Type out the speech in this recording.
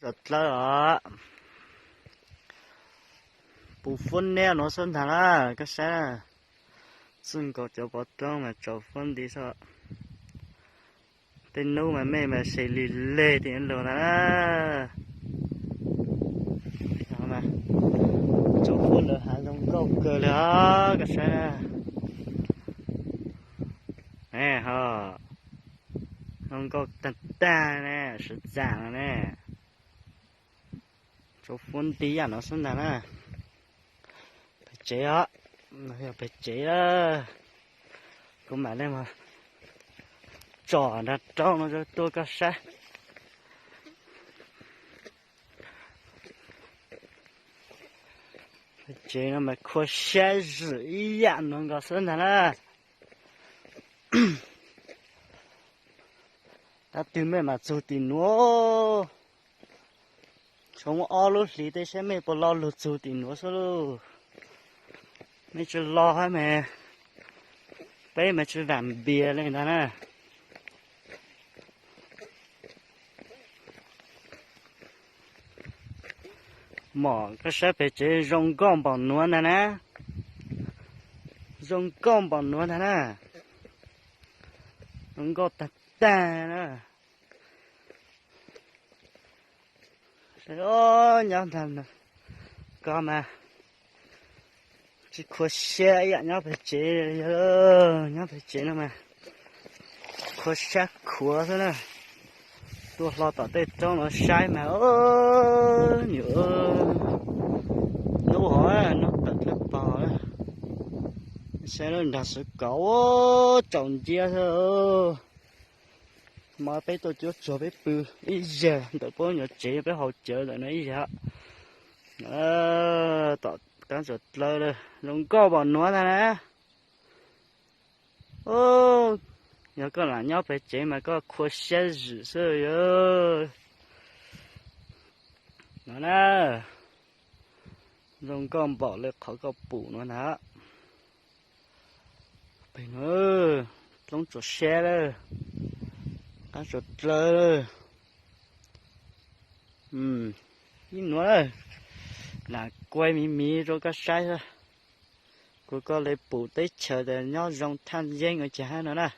Cov dlawb os, puv fuab neb nuav xwb ntag na, koj saib na. Txij nkaus cov pov roob mas tsaus fuab nti xwb. Tej nub mas mej mas se li leg tim lug ntag na. Tsaus fuab lawm hav zoo nkauj kawg li os, koj saib na. Ne ho, zoo nkauj tag tag ne, sawv txam los ne. Tsaus fuab nti yam no xwb ntag na. Pem tsev os, no yog pem tsev lawm. Kuv mam li mus tsom nrag rauj no rau tuaj koj saib. Pem tsev no mas khua siab zwm ib yam no nkaus xwb ntag na. Tab twg mej mam txug tim nuav, tshuav muaj ob lub hlis tej saib mej puas lo lug txug tim nuav xwb lauj. Mej tsi lo hab mas peb mas tsi vam npias li ntag na. Mom, koj saib pem tsev zoo nkauj npaum nuav ntag na. Zoo nkauj npaum nuav ntag na. Zoo nkauj tag tag na. Nyob ntag ko mas tsis khua siab ib yam nyob pem tsev, nyob pem tsev no mas khua sab khuav xwb na. Tuaj hlo tom tej roob no saib mas, nyuam, nub hov, nub tawm dlawb pog. Saib lub nrag xwv kauv tsaus nciab xwb. Mas peb tuaj cuab tsuag peb pw ib zag ntawm puab nyuag tsev, peb haus cawv ntawm no ib zag. Tom qab tsuas dlawb lawm, zoo nkauj npaum nuav ntag na. Yog koj lam nyob pem tsev mas koj khua siab zwm xwb yog no na. Zoo nkauj npaum li qhov koj pum no ntag. Pem no, dloob tsuas sab lawm, qab tsuas dlawb lawm. Ib nuav na, lam kuaj miv miv rau koj saib xwb. Kuv koj li pum teb chaws tas nyob zoo thaj yeeb ua cas hab no na.